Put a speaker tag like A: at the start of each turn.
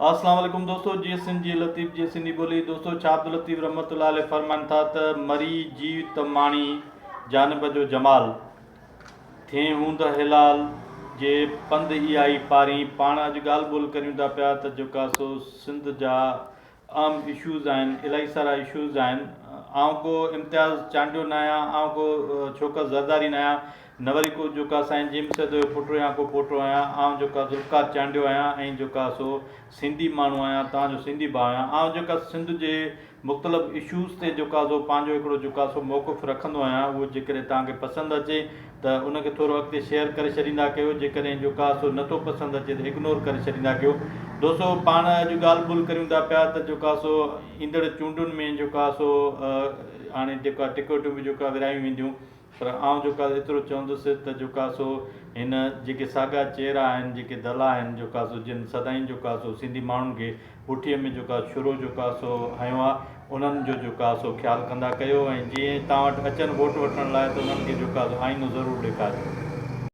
A: اسلام عليڪم دوستو جي سنڌ جي لطيف جي سنڌي ٻولي دوستو شاھ عبداللطيف رحمت الله عليه فرمائن ٿا ته مري جيو ته ماڻي جانب جو جمال ٿئين هوند حلال جي پنڌ اهائي پارين پاڻ اڄ ڳالهه ٻولهه ڪريون ٿا پيا ته جيڪا سو سنڌ جا اهم اشوز آهن الاهي سارا اشوز آهن آئون ڪو امتياز چانڊيو نه آهيان آئون ڪو ڇوڪر زرداري نه آهيان نه وري ڪو جوڪا سائين جيم سيد جو پٽ يا ڪو پوٽو آهيان آئون جوڪا ذوالفقار چانڊيو آهيان ۽ جوڪا سو سنڌي ماڻهو آهيان توهان جو سنڌي ڀاء آهيان آئون جيڪا سنڌ جي مختلف اشوز تي جوڪا سو پنهنجو هڪڙو جوڪا سو موقف رکندو آهيان اهو جيڪڏهن توهان کي پسند اچي ته ان کي ٿورو اڳتي شيئر ڪري ڇڏيندا ڪيو جيڪڏهن جوڪا سو نٿو پسند اچي ته اگنور ڪري ڇڏيندا ڪيو دوستو پاڻ اڄ ڳالهه ٻولهه ڪريون ٿا پيا ته جوڪا سو ايندڙ چونڊن ۾ جوڪا سو هاڻي جيڪا ٽڪيٽون به جوڪا ورهايون وينديون پر آئون جوڪا ايترو چوندس ته جوڪا سو هن جيڪي ساڳا چهرا آهن جيڪي دلا آهن جوڪا سو جن سدائين جوڪا سو سنڌي ماڻهن کي پٺيء ۾ جوڪا ڇرو جوڪا سو هنيو آ انهن جو جوڪا سو خيال ڪندا ڪيو ۽ جيئن توهان وٽ اچن ووٽ وٺڻ لاء ته انهن کي جوڪا سو آئينو ضرور ڏيکارجو.